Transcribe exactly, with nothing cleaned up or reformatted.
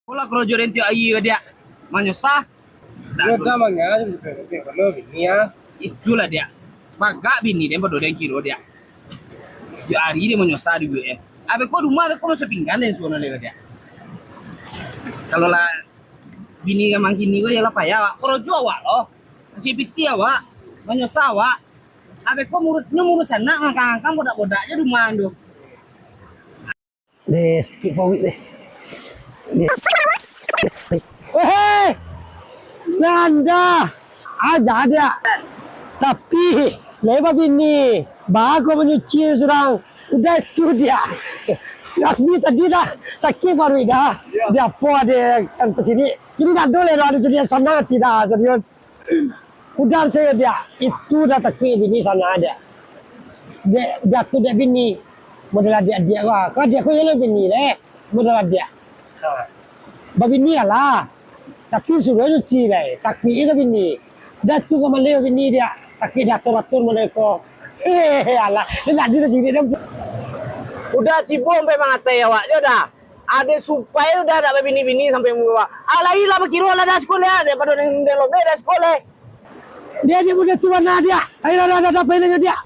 Apolah korojo den tiok ari ko, Diak? Manyusah. Yo, dah manga, perlu bini, ah. Itulah, Diak. Bagak bini den pado den kiro, Diak. Tiok ari den manyusah di U M. Abih ko rumah ko masa pinggan den suruah lai, Diak. Kalau lah bini ka mangkini ko, yo lah payah awak. Korojo awak lo. Mancik pitih awak. Manyusah awak. Abih ko murus, nyo murus anak, ngangkang-ngangkang bodak-bodak se rumah tu. Deh, sakik paruik deh. Deh. Weh! Nanda! Aja dia. Tapi, lai babini. Ba ko manyuci surang. Udah itu dia. Asli tadi dah sakik paruik dah. Di apo ado kan pacini. Kini ndak ado lai, ado jadi sanang ati dah, serius. Udah picayo, Diak, itu dah takuik bini sanang, Diak. Dek, jatuah dek bini. Model adiak-adiak ko, ko adiak ko iyo lah bini deh. Model adiak. Ha. Babini lah. Tapi suruah cuci lai. Takuik ka bini. Dah tu ka maleh bini, Diak. Takuik diatur-atur maleh ko. Eh, alah. Dia nak dia tak cilik dah. Udah tibo sampai mangatai awak jo dah. Ado supai udah dak babini-bini sampai manggawa. Alai lah bakiro lah dah sakolah, daripado den, den lobeh dah sakolah. Dia, dia budak tu bana dia. Ayolah, dah, dah, dah, pai lah jo dia.